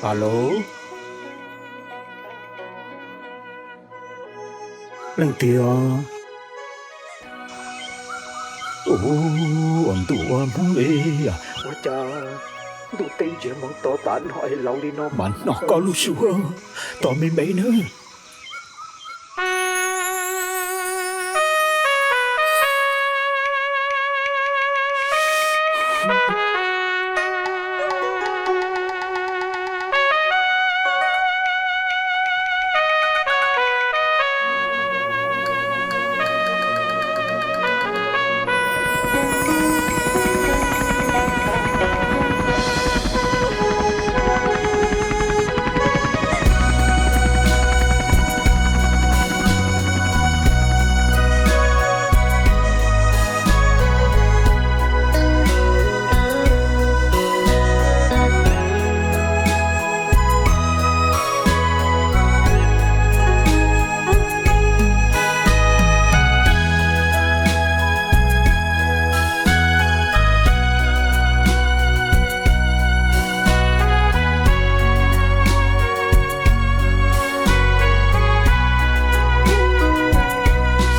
Alo, leej twg os? Ua ntuj ua Hmoob li, ua cas ntuj teb ntsiag moos to tav no es laus li no mas hnov koj lub suab tos me me nawb.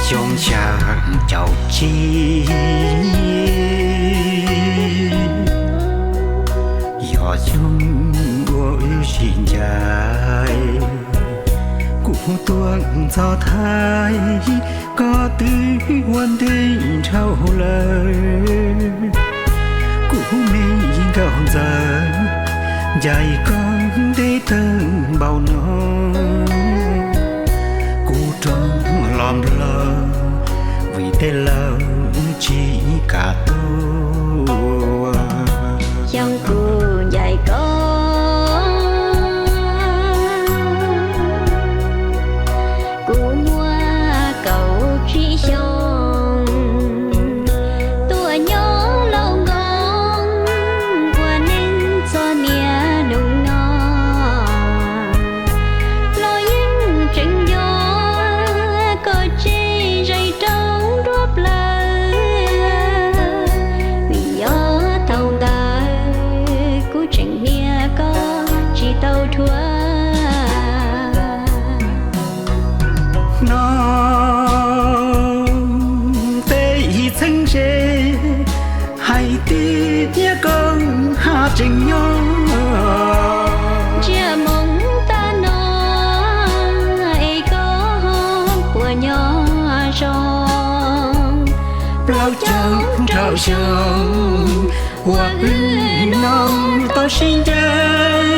Xyoo xya caum tsib, yog xyoo uas wb sib ncaim, kuv tuaj txog Thaib, koj twb ua ntej dhau lawm. Kuv me nkauj ntxawm, ncaim koj ntev tag npaum no, kuv rov los nplog vim tej laus tsis kam tuaj. Xyoo kuv ncaim koj, kuv muaj kaum tsib xyoo, tuaj nyob Lauj Nkoos ua neej txom nyem nus no, los yeej tseem nco koj tsev zais rau nruab plawv, vim yog thaum ntawd kuv tseem hnia koj tsis tau dhuav. Hnov tej txheeb ze hais tias koj haj tseem nyob. Ntsia moo tag no es koj puas nyob zoo? Plaub caug rau xyoo uas wb no tau sib ncaim,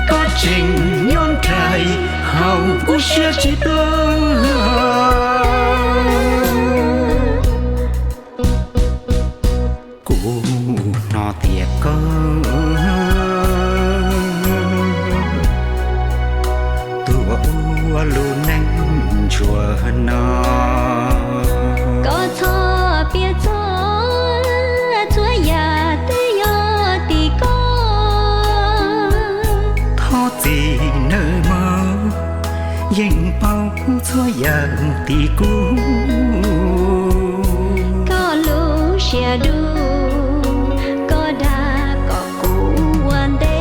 koj tseem nyob nraim hauv kuv siab tsis tuag. Kuv hnov tias koj tuaj ua lub neej ntsuag no, koj txhob piav txog txhua yam twb yog tim koj. Thov txim nawb mog, yeej paub txhua yam tim kuv. Koj lub siab dub, koj dag kom kuv ua ntej.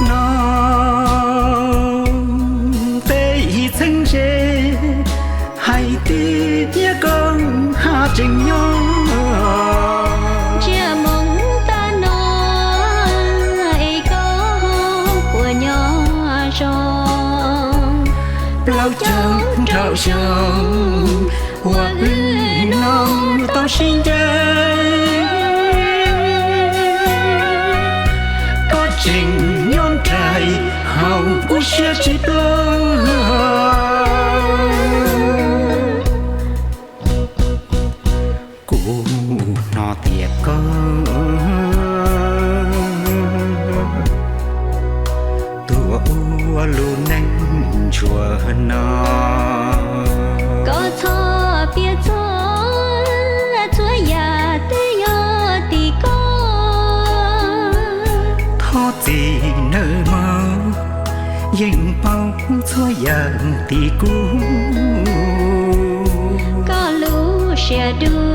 Hnov tej txheeb ze hais tias koj haj tseem nyob. Ntsia moo tag no es koj puas nyob zoo? Plaub caug rau xyoo uas wb no tau sib ncaim, koj tseem nyob nraim hauv kuv siab tsis tuag. Txhua yam tim kuv, koj lub siab dub